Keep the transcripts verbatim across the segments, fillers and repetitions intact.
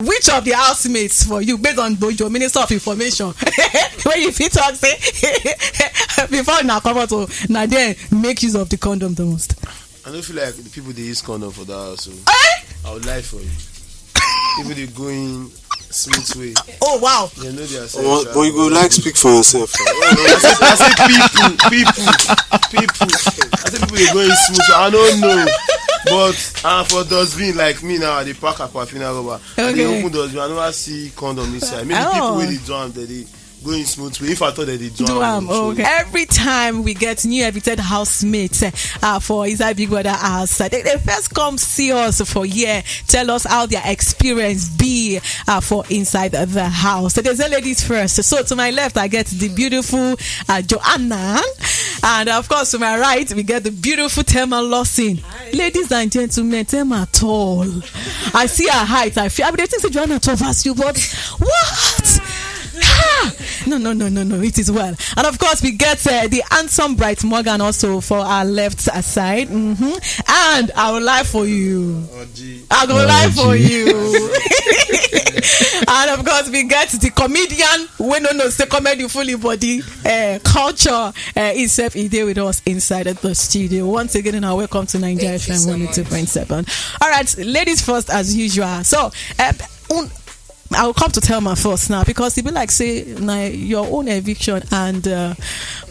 Which of the housemates for you, based on Bojo, Minister of Information, when you fit talk say before na comot o, na there make use of the condom the most? I don't feel like the people they use condom for that house. So Eh? I would lie for you. People they go in smooth way. Oh wow. They know their But, but you go like speak for yourself. I say, I say people, people, people. I say people they go in smooth. I don't know. But uh, for dustbin like me now, they pack Aquafina rubber. They Okay. open dustbin. I never see condom inside. Maybe Oh. people with the drum that they go in smooth way. If I thought that they do Do am am, so- okay. Every time we get new evicted housemates uh, for inside Big Brother house, uh, they, they first come see us for here, tell us how their experience be uh, for inside the house. So they say ladies first. So to my left, I get the beautiful uh, Joanna, and of course to my right we get the beautiful Tema Lawson. Ladies and gentlemen, Tema tall. I see her height. I feel. I would think say Joanna tall pass you, but what? Ha! No, no, no, no, no. It is well. And of course, we get uh, the handsome Bright Morgan also for our left uh, side. Hmm. And I will lie for you. I go lie for you. And of course, we get the comedian. We no know say comedy fully body uh, culture uh, itself. He dey with us inside of the studio. Once again, and welcome to Nigeria Thank you F M so one oh two point seven. All right, ladies first as usual. So, um, un- I will come to Tema first now because it be like say na your own eviction and uh,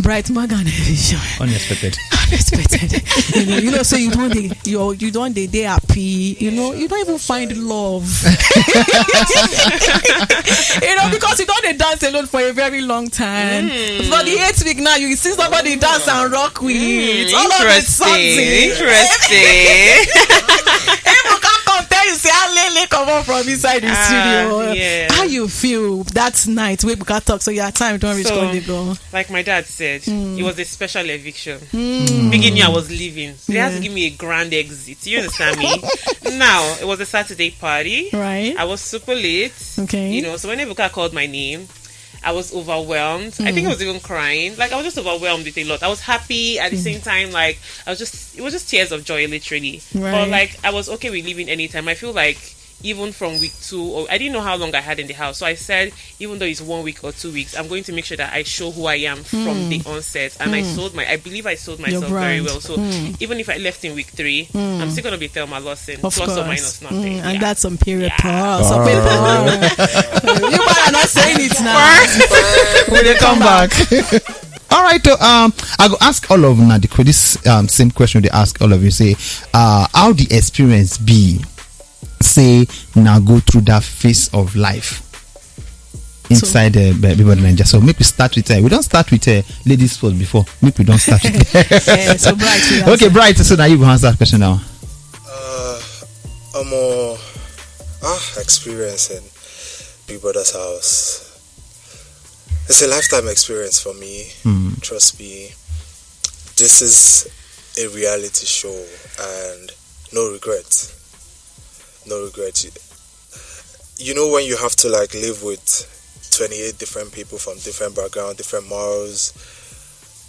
Bright Morgan eviction. Unexpected. Unexpected. You know, you know, so you don't dey, you you don't dey dey happy. You know, you don't even find love. You know, because you don't dey dance alone for a very long time. For the eighth week now, you see somebody dance and rock with. All of a sudden, Interesting. People can't come tell you say alele comot from inside the Ah, studio. Yeah. How you feel that night? We can talk. So your time don't reach. So, Come dey go. Like my dad said, it was a special eviction. Thinking I was leaving. So they had to Yeah. give me a grand exit. You understand me? Now, it was a Saturday party. Right. I was super late. Okay. You know, so when Ebuka called my name, I was overwhelmed. I think I was even crying. Like, I was just overwhelmed with a lot. I was happy at the same time. Like, I was just, it was just tears of joy, literally. But Right. Like, I was okay with leaving anytime. I feel like even from week two, or I didn't know how long I had in the house. So I said, even though it's one week or two weeks, I'm going to make sure that I show who I am from the onset. And I sold my, I believe I sold myself very brand. Well. So even if I left in week three, I'm still going to be Thelma Lawson, Of plus course. or minus nothing. Mm, and Yeah. that's some period Yeah. pause. Some period pause. You better not saying it now. We dey come back. All right, so, um, I go ask all of una the que- this um, same question they ask all of you. Say, uh, how the experience be? Say, now go through that phase of life inside uh, Big Brother Naija. So make we start with uh, we don't start with uh, ladies first before. Make we don't start with. Yeah, so Bright, we Okay, Bright. So now you go answer that question now. Uh, I'm a ah experience in Big Brother's house. It's a lifetime experience for me. Trust me, this is a reality show, and no regret, no regret. You know when you have to like live with twenty-eight different people from different background, different morals,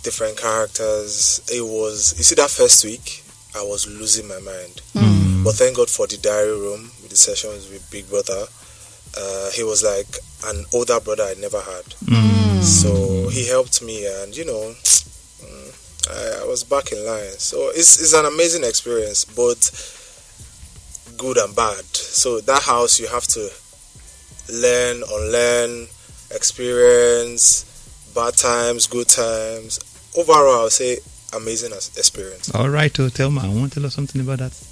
different characters. It was, you see, that first week I was losing my mind. But thank God for the diary room with the sessions with Big Brother. Uh, he was like an older brother I never had. So he helped me, and you know, mm, I, I was back in line. So it's, it's an amazing experience, both good and bad. So that house, you have to learn, unlearn, experience bad times, good times. Overall, I'll say amazing as- experience. All right, oh, Thelma, I want to tell us something about that.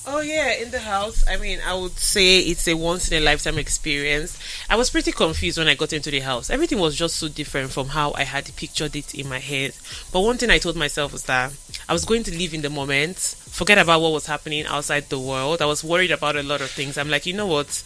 Oh yeah, in the house. I mean, I would say it's a once in a lifetime experience. I was pretty confused when I got into the house. Everything was just so different from how I had pictured it in my head. But one thing I told myself was that I was going to live in the moment, forget about what was happening outside the world. I was worried about a lot of things. I'm like, you know what?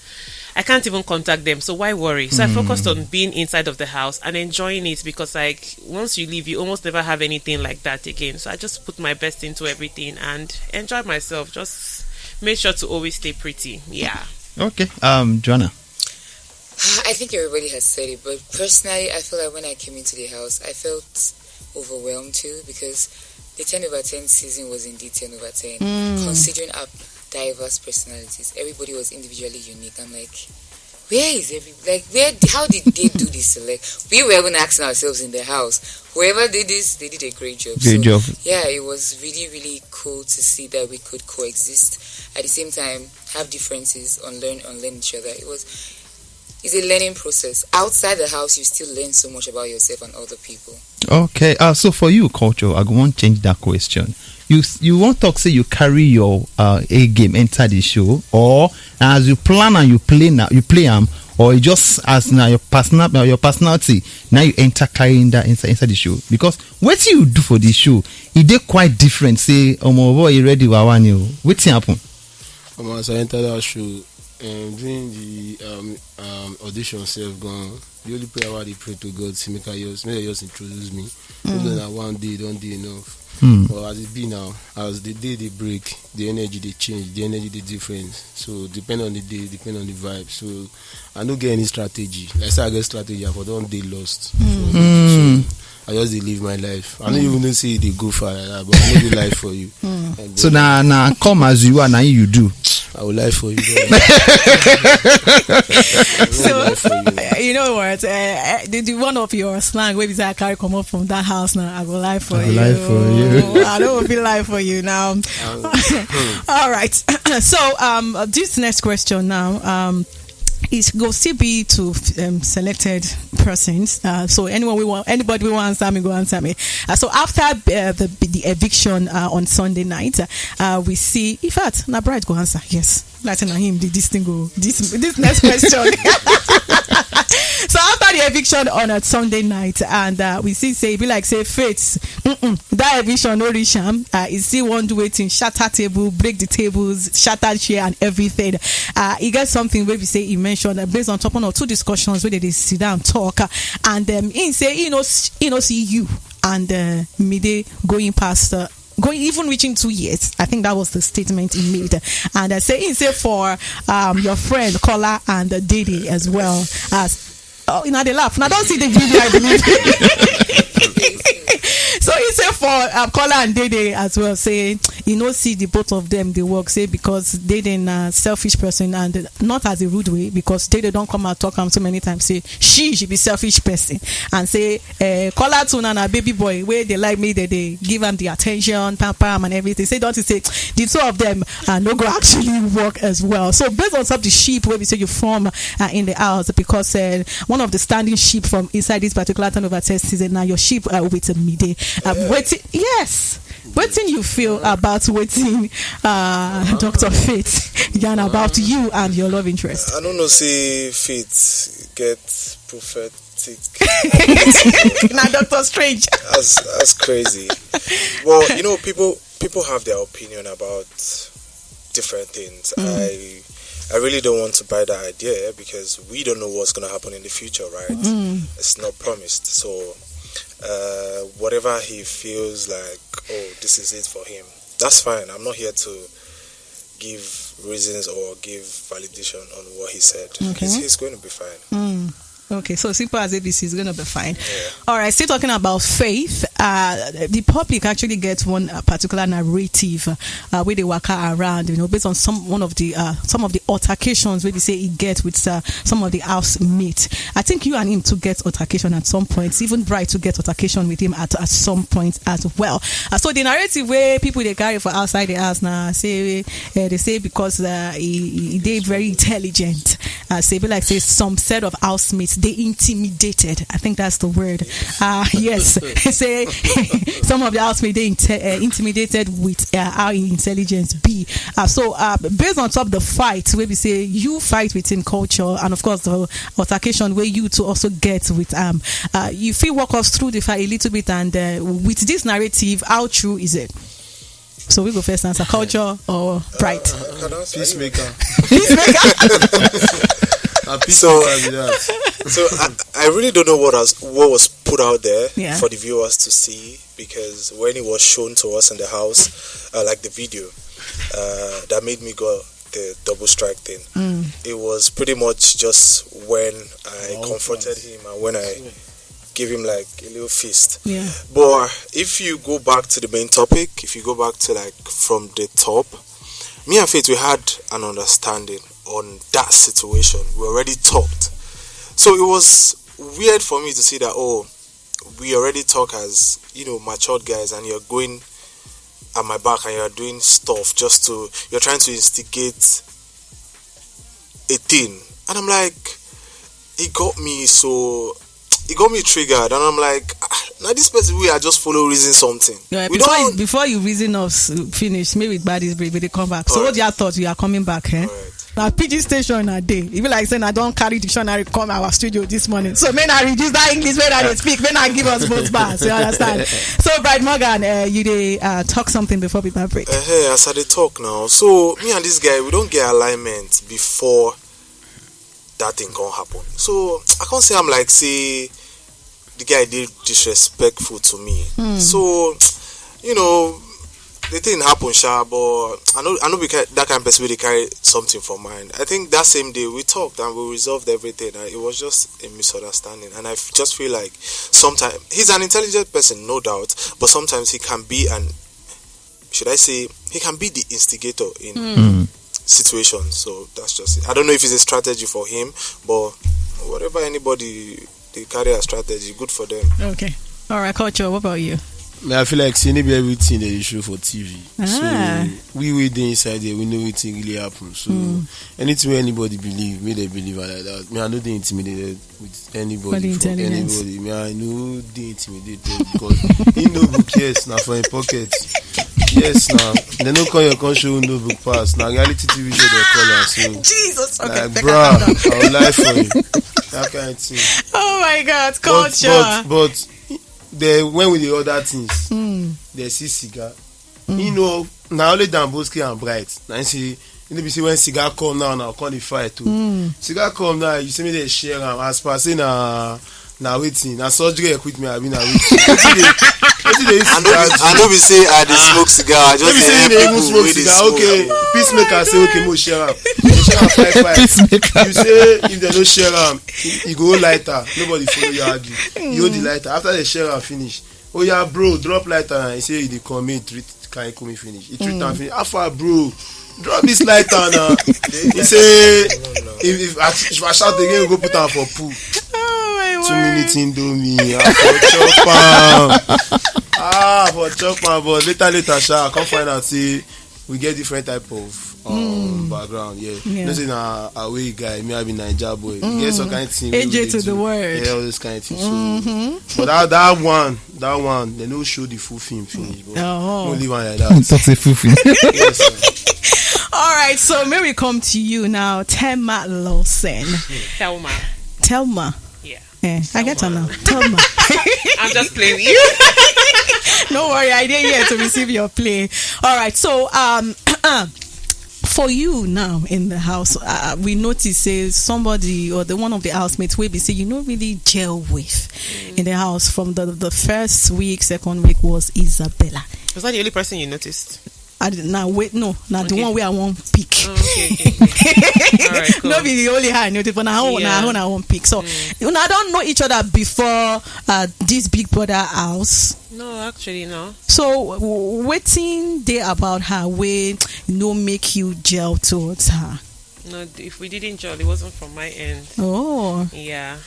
I can't even contact them, so why worry? So I focused on being inside of the house and enjoying it because, like, once you leave, you almost never have anything like that again. So I just put my best into everything and enjoyed myself. Just made sure to always stay pretty. Yeah. Okay, um, Joanna. I think everybody has said it, but personally, I feel like when I came into the house, I felt overwhelmed too because the ten over ten season was indeed ten over ten, considering up diverse personalities. Everybody was individually unique. I'm like, where is every like where how did they do this? Like, we were even asking ourselves in the house. Whoever did this, they did a great job. Great So, job. Yeah, it was really, really cool to see that we could coexist, at the same time have differences, unlearn, unlearn each other. It was it's a learning process. Outside the house, you still learn so much about yourself and other people. Okay, uh, so for you, Culture, I want to change that question. You s- you want talk say you carry your uh, A game enter the show, or as you plan and you play now you play am, or you just as now your personal uh, your personality now you enter carrying that inside, inside the show, because what you do for the show, e dey quite different. Say, omo boy, you ready? Wawa ni o. Wetin happen? Um, as I enter that show, um, during the um, um, audition self gone, the only prayer I dey pray to God say make I just make I just introduce me. Even na one day don dey enough. But as e be now, as the day dey break, the energy dey change, the energy dey different. So depend on the day, depend on the vibe. So I no get any strategy. Like say I get strategy, I for don dey lost. So I just dey live my life. I no even know say e dey go far like that, but I no dey lie for you. I go- So now now come as you are, now you do. I will lie for you. So, you know what? Uh, the, the one of your slang, wey be say I carry comot from that house now, I go lie for I go you. lie for you. I don't be lie for you now. All right. So, um, this next question now, um, is go still be to um, selected persons. Uh, so anyone we want, anybody we want answer me, go answer me. Uh, so after uh, the the eviction uh, on Sunday night, uh, we see. In fact, na Bright go answer. Yes, Latin and him did this thing go this this next question. So after the eviction on a Sunday night, and uh, we see say e be like say Faith, mm-mm, that eviction no reach am. Uh, e still wan do wetin, shatter table, break the tables, shatter chair and everything. Uh, e get something wey be say e mention uh, based on top one or two discussions wey dey dey sit down talk, uh, and um, he say he no s- he no see you and uh, Mide going past. Uh, going even reaching two years. I think that was the statement he made. And I say he say for um, your friend Kola and uh, Dede as well as. Oh, you know they laugh. Now don't see the video, I believe. So he say for um, Kola and Dede as well. Say you know see the both of them they work. Say because Dede na selfish person, and not as a rude way, because Dede don't come out talk am so many times. Say she should be selfish person, and say uh, Kola too na na baby boy wey dey like me, they dey give am the attention, pamper am and everything. Say don't you say the two of them uh, no go actually work as well. So based on top the ship wey be say you form uh, in the house, because uh, one of the standing ship from inside this particular turnover test is uh, now your ship uh, with Mide. Uh, wetin yes. Wetin you feel about wetin uh, Doctor Faith yarn about you and your love interest? I don't know say Faith get prophetic. Na Doctor Strange. That's that's crazy. Well, you know, people people have their opinion about different things. I I really don't want to buy that idea because we don't know what's gonna happen in the future, right? It's not promised. So uh, whatever he feels like, oh, this is it for him. That's fine. I'm not here to give reasons or give validation on what he said. Okay. He's, he's going to be fine. Okay, so simple as A B C is going to be fine. All right, still talking about Faith. Uh, the public actually gets one uh, particular narrative uh, where they waka around, you know, based on some one of the uh, some of the altercations where they say he get with uh, some of the housemates. I think you and him to get altercation at some point. Even Bright to get altercation with him at, at some point as well. Uh, so the narrative where people they carry for outside the house now say uh, they say because uh, he, he they very intelligent. Uh, say be like say some set of housemates they intimidated. I think that's the word. Uh, yes, say some of the housemates they inte- uh, intimidated with uh, how intelligence be. Uh, so uh, based on top the fight, where we say you fight within culture, and of course the altercation where you to also get with um, uh, you feel walk us through the fight a little bit, and uh, with this narrative, how true is it? So we go first answer culture or pride. Can I answer you? Peacemaker. Peacemaker. A So- peacemaker be that. So I, I really don't know what was what was put out there Yeah. for the viewers to see because when it was shown to us in the house, uh, like the video, uh, that made me go the double strike thing. It was pretty much just when I Wow. confronted him and when I gave him like a little fist. Yeah. But if you go back to the main topic, if you go back to like from the top, Me and Faith, we had an understanding on that situation. We already talked. So it was weird for me to see that, oh, we already talk as, you know, matured guys, and you're going at my back and you're doing stuff just to, you're trying to instigate a thing. And I'm like, it got me so, it got me triggered. And I'm like, "Ah, now this person, we are just follow reason something." Yeah, We before, don't you, before you reason us uh, finish, maybe bad is brave, they come back. So Alright. What's your thought? You are coming back, eh? Alright. Now P G station a day. If you like saying I don't carry dictionary come our studio this morning, so may I reduce that English, may I dey speak, may I give us both bars. You understand? So Bright Morgan, uh, you dey uh, talk something before we break. Uh, hey, as I dey talk now, so me and this guy, we don't get alignment before that thing can happen. So I can't say I'm like, say, the guy did disrespectful to me. So, you know, the thing happened, sha, but I know, I know, because that kind of person really carry something for mind. I think that same day we talked and we resolved everything. And it was just a misunderstanding, and I f- just feel like sometimes he's an intelligent person, no doubt, but sometimes he can be an, should I say, he can be the instigator in situations. So that's just it. I don't know if it's a strategy for him, but whatever, anybody they carry a strategy, good for them. Okay. All right, Culture, what about you? Me, I feel like say maybe everything that you show for T V. Ah. So we we dey inside there, we know wetin really happen. So anything wey anybody believe, make dem believe am like that. Me, I no dey intimidated with anybody Body from intelligence. Anybody. Me, I no dey intimidated because he no book, yes, na for him pocket. Yes, now they no call your country who no book pass. Now reality T V show they call am. So Jesus. Okay. like, bruh, I will lie for you. That kind of thing. Oh my God, But Culture. but but the when we dey order things, they see cigar. You know, na only Damboski and Bright. Na him say, you know, be say when cigar come now, now come the fight too. Cigar come now, you see me they share am as per say na na wetin, na surgery equipment, I mean, na wetin. Wetin dey wetin dey use I know, cigar be, do? I know, be say I dey smoke cigar. I just Maybe dey say help they even people smoke wey dey cigar. smoke. Okay, peacemaker say, okay, mo share am. Mo share am five five. Peacemaker. You say if they no share am, you go lighter. Nobody follow you argue. You hold the lighter. After they share am finish, oh yeah, bro, drop lighter. And he say he dey come, he treat Kaikumi finish. He treat am finish. How far, bro? Drop this lighter now. He say if if I, if I shout again, we go put am for pool. Oh my Two word. minutes Indomie, I for chop am. Ah, for chop am, but later later, sha, I come find out say we get different type of um, background. Yeah, Yeah. You know say na away guy, me I be Naija boy. You get some kind of thing. Wey we A J dey to the do. word. Yeah, all those kind of things. So, but that that one, that one, they no show the full film finish. But Oh. no leave am like Talk that. say full film. Yes, sir. All right, so may we come to you now, Tema Lawson. Thelma. Telma. Yeah. Eh, I get her now. Telma. I'm just playing with you. No worry, I dey here to receive your play. All right, so um, for you now in the house, uh, we notice say somebody or the one of the housemates wey be say you no really gel with in the house from the the first week, second week was Isabella. Was that the only person you noticed? I did, now wait, no, now the Okay. One where I want pick. Oh, okay, okay, okay. All right, cool. No be the only her I noticed, but now I Yeah. want, I want pick. So you know, I don't know each other before uh, this big brother house. No, actually, no. So w- wetin dey about her wey no make you gel towards her? No, if we didn't gel, it wasn't from my end. Oh, Yeah.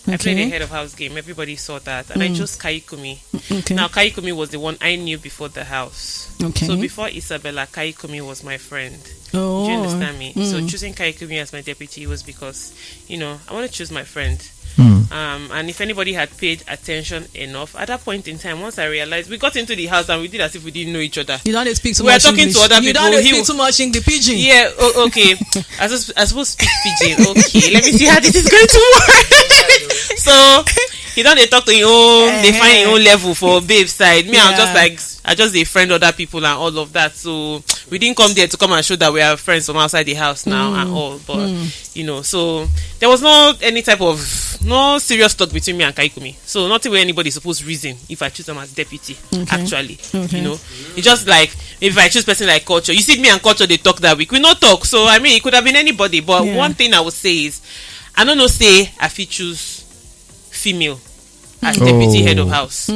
I played Okay. a head of house game. Everybody saw that. And I chose Kaikumi. Okay. Now, Kaikumi was the one I knew before the house. Okay. So before Isabella, Kaikumi was my friend. Oh. Do you understand me? So choosing Kaikumi as my deputy was because, you know, I want to choose my friend. Um, and if anybody had paid attention enough, at that point in time, once I realized, we got into the house and we did as if we didn't know each other. You don't speak too We are much talking English. to other You people. don't He speak w- too much English. Pidgin. Yeah, oh, okay. I suppose, I suppose speak Pidgin. Okay, let me see how this is going to work. So he don't dey talk to him own, they find him own level for babe side. Me, I'm just Yeah. like, I just dey friend other people and all of that. So we didn't come there to come and show that we are friends from outside the house now and all. But you know, so there was no any type of no serious talk between me and Kaikumi. So nothing where anybody supposed reason if I choose them as deputy. Actually, Okay. You know, it's just like if I choose person like Culture, you see me and Culture they talk that week. We not talk. So I mean, it could have been anybody. But Yeah. One thing I would say is, I don't know say I fit choose female as deputy head of house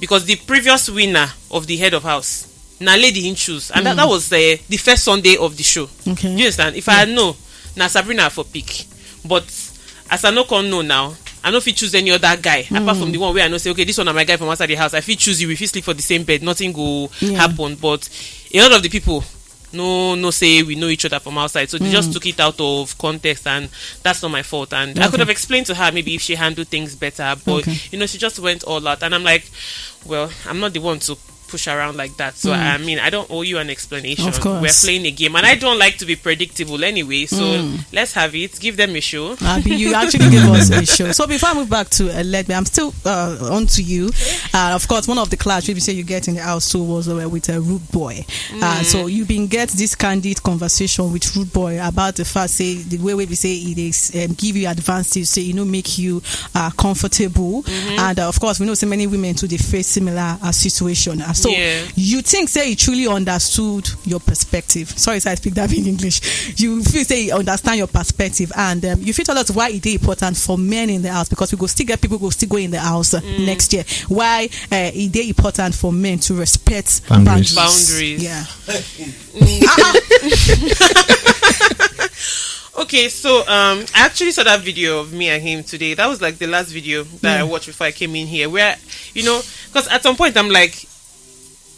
because the previous winner of the head of house Na lady him choose, and that, that was uh, the first Sunday of the show. Okay. Do you understand? If I had know, na Sabrina for pick. But as I no come know now, I no fit choose any other guy apart from the one where I know say, okay, this one na my guy from outside the house. I fit choose you. We fit sleep for the same bed. Nothing go happen. But a lot of the people no no say we know each other from outside, so they just took it out of context, and that's not my fault. And I could have explained to her maybe if she handled things better, but you know, she just went all out, and I'm like, well, I'm not the one to push around like that. So I mean, I don't owe you an explanation. Of course. We're playing a game, and I don't like to be predictable anyway. So let's have it. Give them a show. Abi, you actually gave us a show. So before I move back to Elegbe, I'm still uh, on to you. Uh, of course, one of the clash we say you get in the house too was uh, with a rude boy. Uh, so you been get this candid conversation with rude boy about the fact say the way we say it is um, give you advantage, say you know make you uh, comfortable, and uh, of course we know so many women too they face similar uh, situation. Uh, so you think say he truly understood your perspective? Sorry, so I speak that in English. You feel say he understand your perspective, and um, you feel tell us why it is important for men in the house, because we go still get people go still go in the house uh, next year. Why uh, it is important for men to respect boundaries? Boundaries. Yeah. Okay, so um, I actually saw that video of me and him today. That was like the last video that I watched before I came in here, where you know, because at some point I'm like,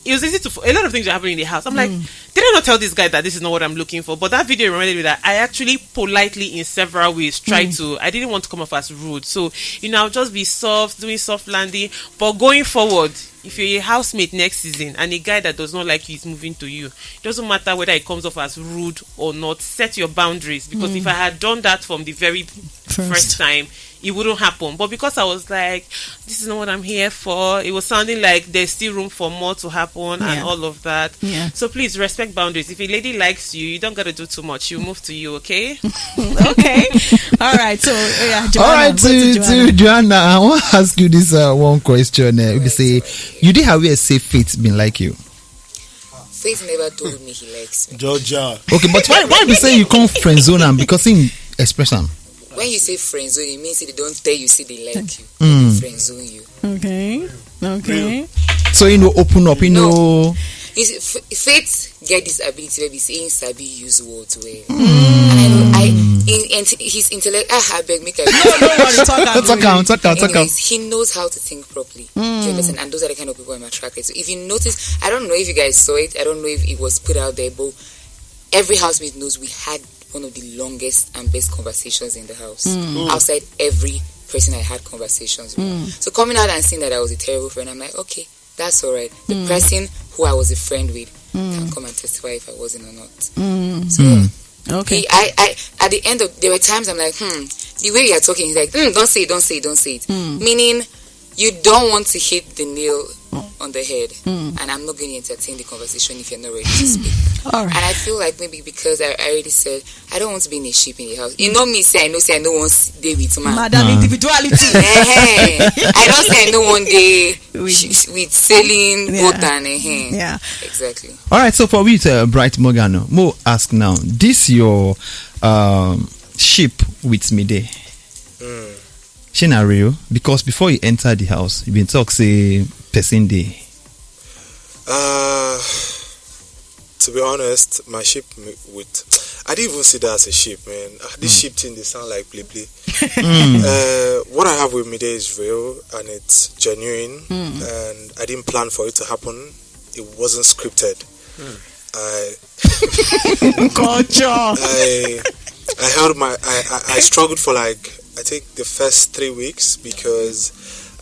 it was easy to a lot of things are happening in the house. I'm like, did I not tell this guy that this is not what I'm looking for? But that video reminded me that I actually politely, in several ways, tried to. I didn't want to come off as rude, so you know, I'll just be soft, doing soft landing. But going forward, if you're a housemate next season and a guy that does not like you is moving to you, it doesn't matter whether it comes off as rude or not. Set your boundaries, because if I had done that from the very first time, it wouldn't happen. But because I was like, this is not what I'm here for, it was sounding like there's still room for more to happen and all of that. Yeah. So please respect boundaries. If a lady likes you, you don't gotta do too much. She'll move to you, okay? Okay. All right. So yeah, Joanna, all right, to, to Joanna. I want to ask you this uh, one question. Uh, we say, you did have a safe faith been like you? Faith never told me he likes me. Georgia. Okay, but why why be say you come friend zone am because him express am? When you say friend zone, it means they don't tell you say they like you. Mm. Friend zone you. Okay. Okay. So you know open up, you know. You see, f- faith get this ability where be saying sabi use words well. Mm. And I, I in, in his intellect, ah, I beg make I talk am, talk am, talk am. Anyways, he knows how to think properly. Mm. Do you understand? And those are the kind of people I'm attracted to. If you notice, I don't know if you guys saw it. I don't know if it was put out there, but every housemate knows we had one of the longest and best conversations in the house. Mm. Outside every person I had conversations with. Mm. So coming out and seeing that I was a terrible friend, I'm like, okay, that's all right. The person who I was a friend with can come and testify if I wasn't or not. Mm. So yeah. Okay. He, I, I, at the end of, there were times I'm like, hmm, the way you're talking, he's like, hmm, don't say it, don't say it, don't say it. Meaning, you don't want to hit the nail on the head, and I'm not going to entertain the conversation if you're not ready to speak. All right. And I feel like maybe because I, I already said I don't want to be in a ship in the house. You know me, say I know, say I know one day with man. Madam individuality. Eh-heh. I don't say I know one day with, with sailing boat and eh-heh. Yeah. Exactly. All right. So for we, uh, Bright Morgan, mo ask now. This your um, ship with me day. Shey na real? Because before you enter the house, you been talk say person dey. Uh, to be honest, my ship with I didn't even see that as a ship, man. Ah, this ship thing they sound like play play. Mm. Uh, what I have with me there is real and it's genuine, mm, and I didn't plan for it to happen. It wasn't scripted. Mm. I culture. I I held my I, I, I struggled for like I think the first three weeks because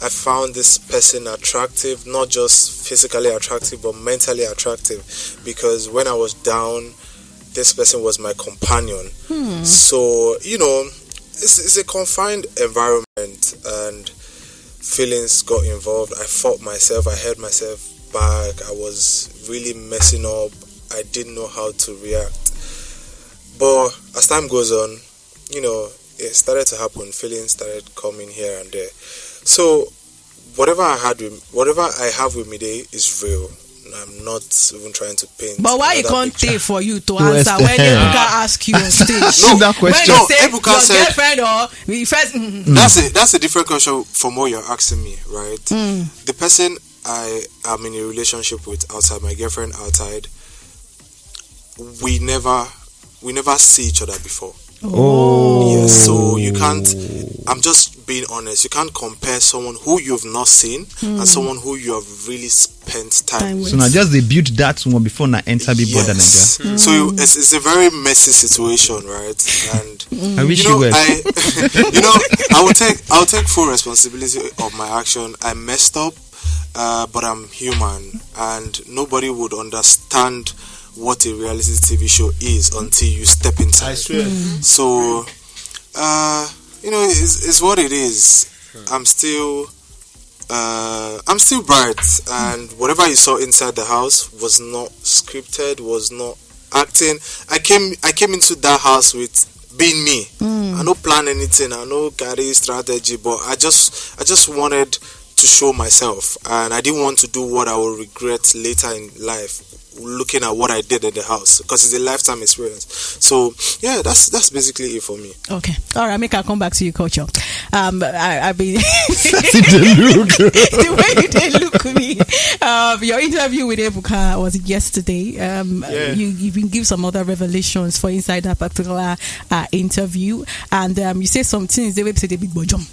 I found this person attractive, not just physically attractive but mentally attractive. Because when I was down, this person was my companion. Hmm. So you know, it's, it's a confined environment and feelings got involved. I fought myself. I held myself back. I was really messing up. I didn't know how to react. But as time goes on, you know, it started to happen. Feelings started coming here and there. So whatever I had with whatever I have with me there is real. I'm not even trying to paint. But why you can't pay for you to answer when they can ask you on stage? No, that question. No, Ebuka said girlfriend or first. Mm-hmm. That's a that's a different question from what you're asking me, right? Mm. The person I am in a relationship with outside, my girlfriend outside. We never we never see each other before. Oh. Yes, so you can't. I'm just being honest. You can't compare someone who you've not seen and someone who you have really spent time, time with. So now just they build that one before now enter Big Brother Naija. Yes. So you, it's, it's a very messy situation, right? And I wish you you know, well. I, you know, I will take I'll take full responsibility of my action. I messed up, uh, but I'm human, and nobody would understand what a reality T V show is until you step inside. I swear. So, uh, you know, it's, it's what it is. I'm still, uh, I'm still bright, and whatever you saw inside the house was not scripted, was not acting. I came, I came into that house with being me. I no plan anything. I no carry strategy, but I just, I just wanted to show myself, and I didn't want to do what I will regret later in life, looking at what I did in the house, because it's a lifetime experience. So yeah, that's that's basically it for me. Okay. All right, make I come back to you, Culture. Um, I, I be the way you they look me. Um, your interview with Ebuka was yesterday. Um, you you been give some other revelations for inside that particular uh, interview, and um, you say some things they will say they big bojom.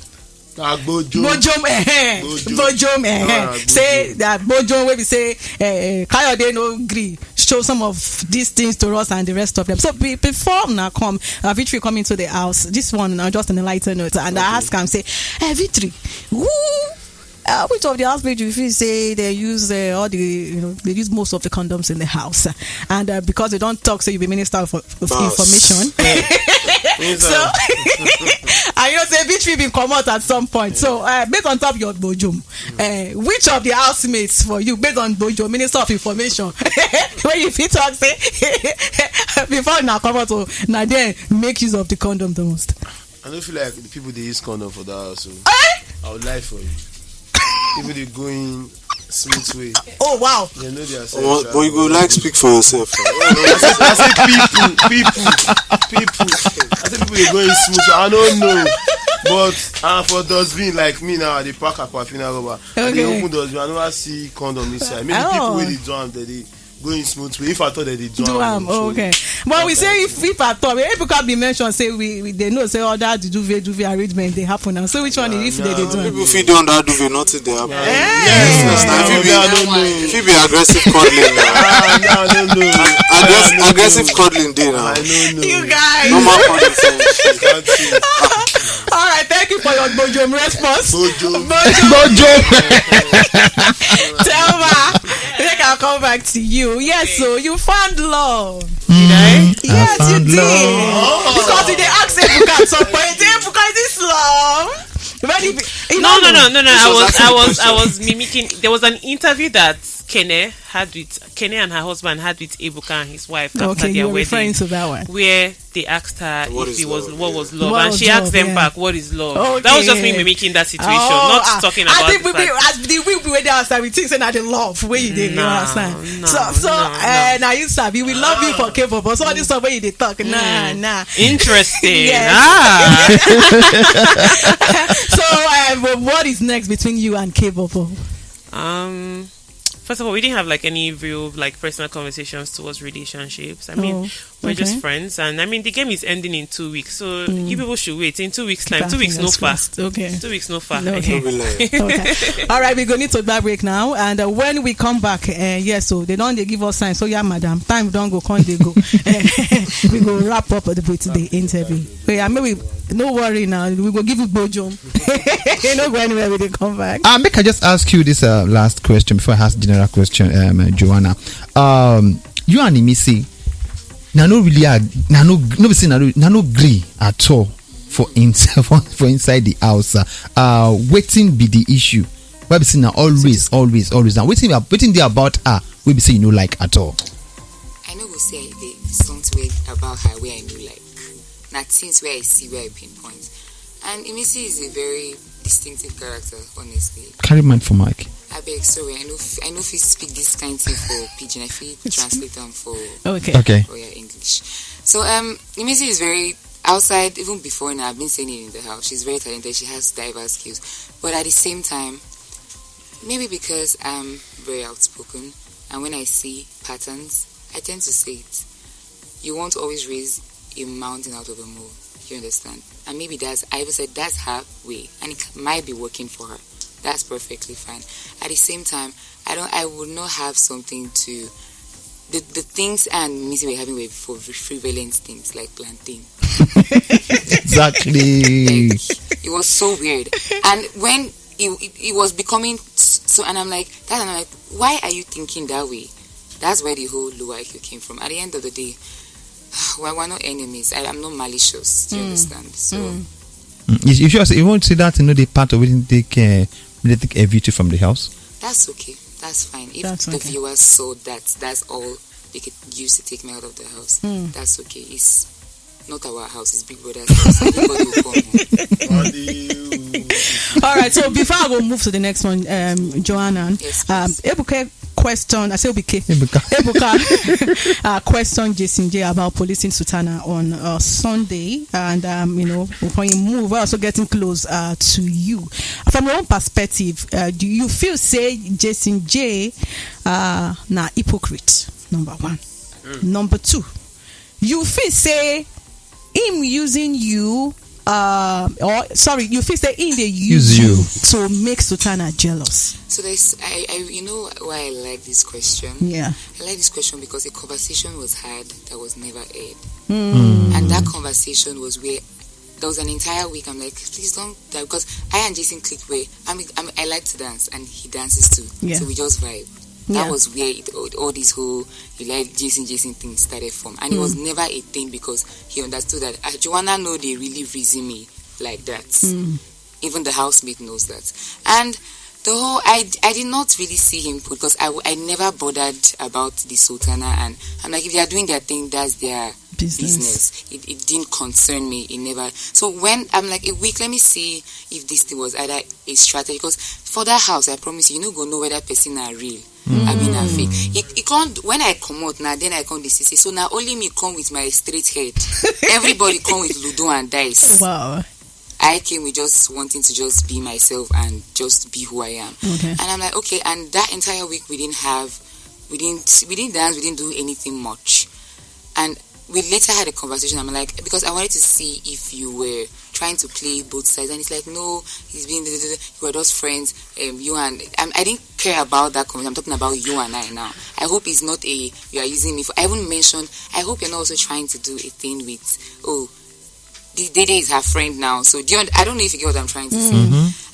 Agbojom. Bojom, eh, eh. Bojom. Bojom, eh, eh. Ah, Bojom. Say that Bojom where we say eh, eh, Kayode no gree show some of these things to us and the rest of them. So be, before now come, uh, Victory coming to the house. This one now just on a lighter note, and I ask am say, eh, Victory, who uh, which of the housemates you feel say they use uh, all the you know they use most of the condoms in the house, and uh, because they don't talk, so you be minister of, of information. So I know say Victory been come out at some point. So uh, based on top of your bojom, uh, which of the housemates for you based on bojom, minister of information, when you fit talk say before now come out, so now then make use of the condom the most. I don't feel like the people they use condom for that house. So I would lie for you. People they going smooth way. Oh wow. They know they are. But you go like speak for yourself. I say, I say people, people, people. I say people they going smooth. I don't know. But uh, for dustbin like me now, they pack Aquafina rubber. Okay. And they open dustbin. I never see condom inside. Maybe people with the drum, they, they going smooth way. If I thought that they do am, oh, okay. But we say if if at all, if people can be mentioned, say we, we they know say all that the duvet duvet arrangement they happen now. So which one if they they do am? People fit don that duvet, nothing they happen. Yes, yes, na fit be aggressive cuddling. Aggress, aggressive cuddling dey now. You guys. Normal cuddling. All right, thank you for your bojom response. Bojom. Bojom. Thelma, make I come back to you. Yes, so you found love. Mm, yes, you did. Because they asked Ebuka at some point, Ebuka, is this love? No, no, no, no, no. I was, I was, I was mimicking. There was an interview that Kene had with Kene and her husband had with Ebuka and his wife after their wedding. Okay, you're referring to that one. Where they asked her if it was what was love, and she asked them back, "What is love?" Okay. That was just me mimicking that situation, not talking about the fact. As the we we were there outside, we think say na the love wey you dey, you understand? So so uh, now you sabi we love you for K-pop, but so all this stuff wey you dey talk, nah nah. Interesting. Yes. So um, what is next between you and K-pop? Um, first of all, we didn't have like any real like personal conversations towards relationships. I mean, we're just friends, and I mean the game is ending in two weeks, so you people should wait. In two weeks' time, two weeks no far. Okay. Two weeks no far. Okay. All right, we're going to that break now, and uh, when we come back, uh, yes, so they don't they give us sign. So yeah, madam, time don't go, can't they go? We go wrap up with the interview. Yeah, maybe no worry now. We go give you bojom. No go anywhere with the come back. Uh, make I just ask you this uh, last question before I ask general question, um, uh, Joanna. Um, you and Imisi, na no really, uh, na no, no be say na no, na no gree at all for in, for, for inside the house. Uh, uh, waiting be the issue. Why be say na always, always, always. And waiting, waiting there about her. We be say you no like at all. I no go say I dey something wey about her wey I no like. Na things wey I see wey I pinpoint. And Imisi is a very distinctive character, honestly. Carry mind for mic. Abeg, sorry, I no f- I no fit speak this kind thing for pidgin. I fit translate am for Okay. Okay. Royal English. So um, Imisi is very outside. Even before now, I've been saying it in the house. She's very talented. She has diverse skills, but at the same time, Maybe because I'm very outspoken, and when I see patterns, I tend to say it. You won't always raise a mountain out of a mole. You understand? And maybe that's, I even said that's her way, and it might be working for her. That's perfectly fine. At the same time, I don't. I would not have something to. The, the things and meeting we're having were for prevalent things like plantain. Exactly. It was so weird. And when it, it, it was becoming so, and I'm like, that, and I'm like, why are you thinking that way? That's where the whole low I Q came from. At the end of the day, we're, we're not enemies. I, I'm not malicious. Do you understand? So Mm, you, you sure say you won't see that, you know, the part of it take uh, they take a beauty from the house. That's okay. That's fine. If That's the okay. Viewers saw that, that's all they could use to take me out of the house. That's okay. It's not our house. It's Big Brother's house. Everybody will come home. All right, so before I go move to the next one, um, Joanna, Yes, um, please. Ebuka question. I say Ebuka. Ebuka. Ebuka uh, question Jason J about policing Sutana on uh, Sunday, and um, you know, before you move, we're also getting close uh, to you. From your own perspective, uh, do you feel say Jason J uh, na hypocrite? Number one. Number two, you feel say him using you uh, or sorry, you feel say him dey use, Use you you. to make Sutana jealous. So there's, I, I, you know why I like this question? Yeah. I like this question because a conversation was had that was never aired, Mm. and that conversation was where there was an entire week. I'm like, please don't, that, because I and Jason click where I'm, I'm, I like to dance and he dances too, Yeah. so we just vibe. Yeah. That was where it, all, all this whole you like Jason Jason thing started from, and it was never a thing because he understood that uh, Joanna know they really reason me like that. Even the housemate knows that, and the whole I, I did not really see him put because I, I never bothered about the Sultana, and I'm like, if they are doing their thing, that's their Business. business. It, it didn't concern me. It never. So when I'm like a week, let me see if this thing was either a strategy. Because for that house, I promise you, you no go know whether person are real. I mean, I fake. It, it can't. When I come out now, then I come this say. So now only me come with my straight head. Everybody come with ludo and dice. Wow. I came with just wanting to just be myself and just be who I am. Okay. And I'm like, okay. And that entire week we didn't have, we didn't, we didn't dance, we didn't do anything much. And we later had a conversation. I'm like, because I wanted to see if you were trying to play both sides, and it's like, no, he's been, you were just friends. Um, you and I'm, I didn't care about that conversation. I'm talking about you and I now. I hope it's not a you are using me for. I even mentioned. I hope you're not also trying to do a thing with. Oh, the Dede is her friend now. So do you, I don't know if you get what I'm trying to say.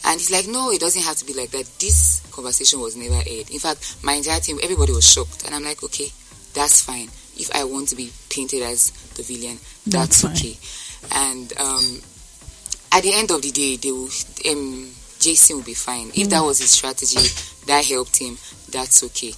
And he's like, no, it doesn't have to be like that. This conversation was never aired. In fact, my entire team, everybody was shocked, and I'm like, okay, that's fine. If I want to be painted as the villain, That's that's, fine. Okay. And um, at the end of the day, they will. Um, Jason will be fine. If that was his strategy, that helped him. That's okay.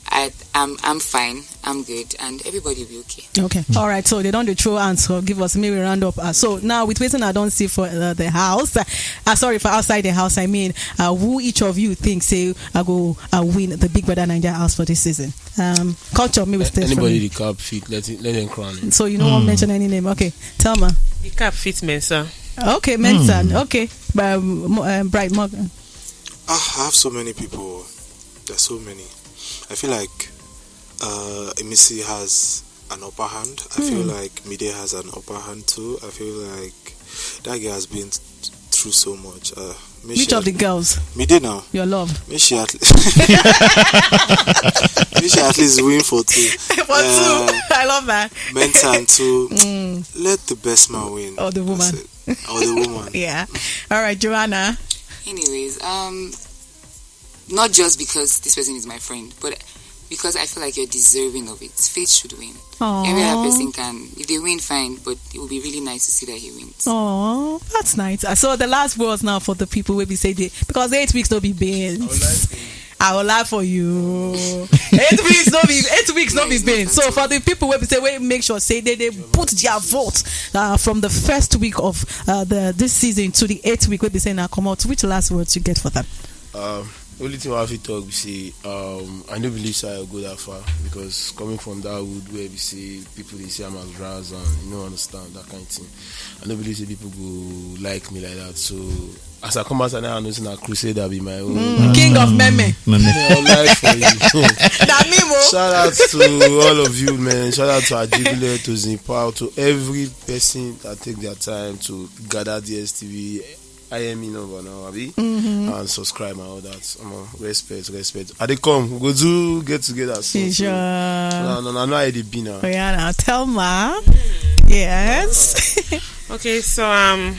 I, I'm, I'm fine. I'm good, and everybody will be okay. Okay. All right. So they don't dey throw answer. Give us maybe round up. Uh, so now with wetin I don't see for uh, the house, uh, uh, sorry, for outside the house. I mean, uh, who each of you think say I go uh, win the Big Brother Naija house for this season? Um, culture me with Anybody the cap fit, let it, let them crown it. So you don't want mention any name. Okay, Thelma. The cap fit Mensah. Okay, Mensa. Okay, um, Mo- um, Bright Morgan. Ah, I have so many people. There's so many. I feel like uh, Emisi has an upper hand. I feel like Mide has an upper hand too. I feel like that girl has been th- through so much. Uh, may Which she of the at- girls? Mide now. Your love. May she at least. May she at least win for two. For two. I love that. Mentan too. Let the best man win. Or the That's woman. It. Or the woman. Yeah. All right, Joanna. Anyways, um, not just because this person is my friend, but because I feel like you're deserving of it. Faith should win. Every other person can. If they win, fine, but it would be really nice to see that he wins. Oh, that's nice. Uh, So the last words now for the people will be say they, because eight weeks no be beans. I will lie for you. Eight weeks no be eight weeks no be beans. So for the people will be say wait, make sure say they, they put their vote uh, from the first week of uh, the this season to the eighth week will be saying now come out. Which last words you get for them? Um, only thing I fit talk be say um, I no believe say I go that far because coming from that wood where we say people they say I'm as raz and you know understand that kind of thing. I no believe say people go like me like that. So As I come outside now, I know say na crusader be my own. Mm, king of meme. Meme. Your life for you. That meme. Oh. Shout out to all of you, man. Shout out to Ajibile, to Zimpao, to every person that take their time to gather D S T V I M E number now, abi, mm-hmm. And subscribe and all that. Um, respect, respect. I dey come. We go do get together soon. Sure. So, no, no, no, no, I dey be now. Oh, yeah, now tell ma. Yes. Okay, so um,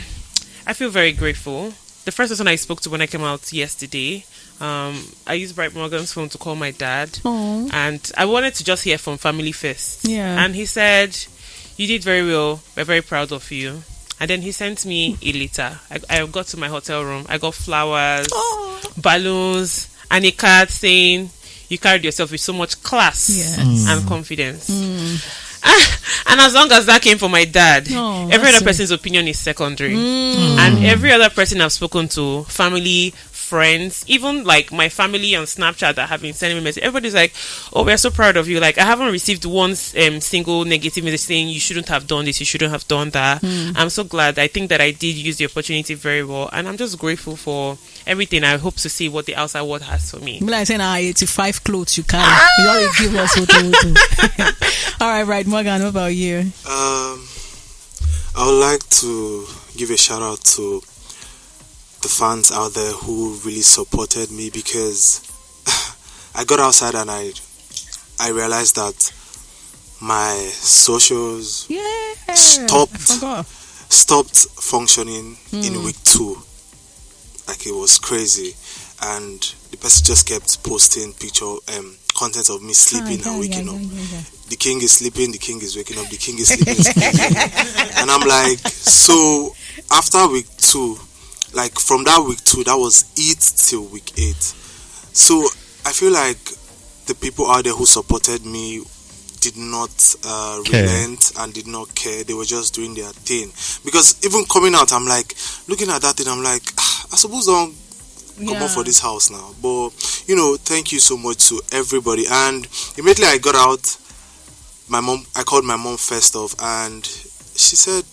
I feel very grateful. The first person I spoke to when I came out yesterday, um, I used Bright Morgan's phone to call my dad, Aww. And I wanted to just hear from family first. Yeah. And he said, "You did very well. We're very proud of you." And then he sent me a letter. I, I got to my hotel room. I got flowers, Aww. Balloons, and a card saying, "You carried yourself with so much class yes. And confidence." Mm. And as long as that came from my dad, oh, every other person's opinion is secondary. Mm. And every other person I've spoken to, family, friends, even like my family on Snapchat that have been sending me messages, everybody's like, "Oh, we're so proud of you." Like, I haven't received one um, single negative message saying you shouldn't have done this, you shouldn't have done that. Mm. I'm so glad. I think that I did use the opportunity very well, and I'm just grateful for everything. I hope to see what the outside world has for me. Be like saying, "Ah, eighty-five clothes you carry." Ah! You already give us photo. All right, right, Morgan, what about you? Um, I would like to give a shout out to the fans out there who really supported me, because I got outside and I I realized that my socials yeah, stopped stopped functioning mm. In hmm. Week two. Like, it was crazy, and the person just kept posting picture um content of me sleeping and waking up. The king is sleeping, the king is waking up, the king is sleeping, sleeping. And I'm like, so after week two, like, from that week two, that was it till week eight. So I feel like the people out there who supported me did not uh, relent and did not care. They were just doing their thing. Because even coming out, I'm like, looking at that thing, I'm like, ah, I suppose don't come yeah. Up for this house now. But, you know, thank you so much to everybody. And immediately I got out, my mom, I called my mom first off, and she said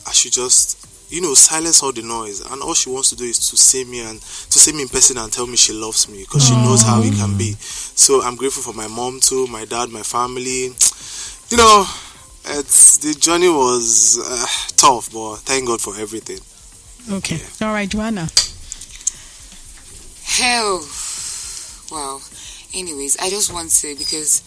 I should just, you know, silence all the noise, and all she wants to do is to see me and to see me in person and tell me she loves me, because she knows how it can be. So I'm grateful for my mom too, my dad, my family. You know, it's the journey was uh, tough, but thank God for everything. Okay. Yeah. All right, Joanna. Hell. Wow. Anyways, I just want to, because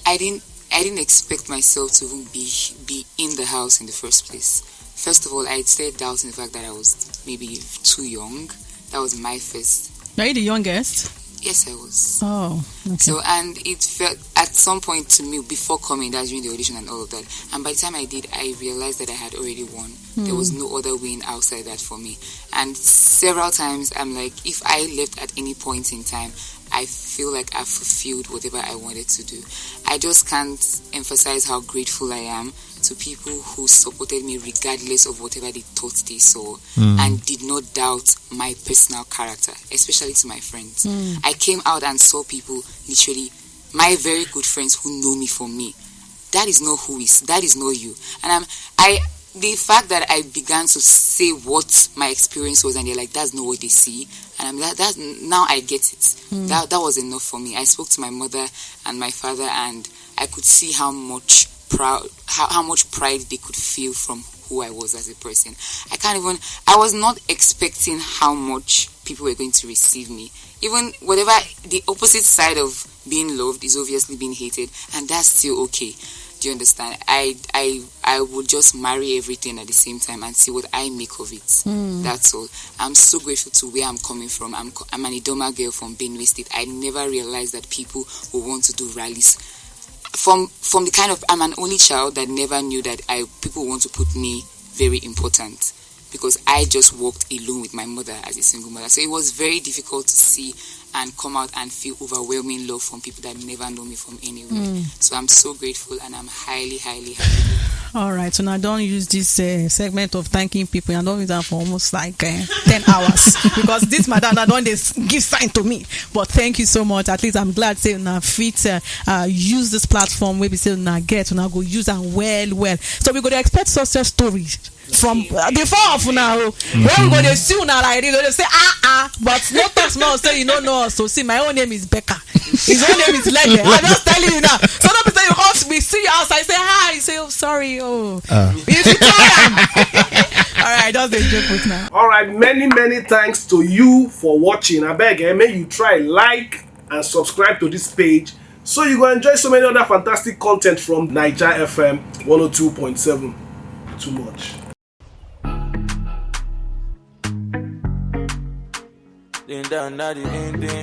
I didn't I didn't expect myself to even be be in the house in the first place. First of all, I stared doubt in the fact that I was maybe too young. That was my first. Are you the youngest? Yes, I was. Oh, okay. So, and it felt at some point to me before coming, that's during the audition and all of that. And by the time I did, I realized that I had already won. Mm. There was hmm. No other win outside that for me. And several times, I'm like, if I left at any point in time, I feel like I've fulfilled whatever I wanted to do. I just can't emphasize how grateful I am to people who supported me regardless of whatever they thought they saw mm. And did not doubt my personal character, especially to my friends. Mm. I came out and saw people, literally my very good friends who know me for me. That is not who is, that is not you. And I'm, I, the fact that I began to say what my experience was, and they're like, "That's not what they see," and I'm like, "That now I get it." Mm. That that was enough for me. I spoke to my mother and my father, and I could see how much proud, how, how much pride they could feel from who I was as a person. I can't even. I was not expecting how much people were going to receive me. Even whatever the opposite side of being loved is obviously being hated, and that's still okay. Do you understand? I I I would just marry everything at the same time and see what I make of it. Mm. That's all. I'm so grateful to where I'm coming from. I'm I'm an Idoma girl from Benue State. I never realized that people will want to do rallies. From from the kind of I'm an only child that never knew that I people want to put me very important. Because I just walked alone with my mother as a single mother. So it was very difficult to see and come out and feel overwhelming love from people that never know me from anywhere. Mm. So I'm so grateful and I'm highly, highly happy. All right, so now don't use this uh, segment of thanking people and don't use that for almost like uh, ten hours because this madam now don't give sign to me. But thank you so much. At least I'm glad say now fit uh, uh, use this platform. Maybe say now get now go use and well, well. So we go to expect success stories. From uh, the four of una o, when we go dey see una like this, we dey say ah ah, but no talk small say you no know us. So see, my own name is Becca. His own name is Lede. I'm just telling you now. So don't be say you come, we see you outside, say hi, you say oh sorry oh. If you try am. All right, just dey joke with now. All right, many many thanks to you for watching. I beg, eh, make you try like and subscribe to this page so you go enjoy so many other fantastic content from Naija F M one oh two point seven. Too much. Then down, down the thing, thing.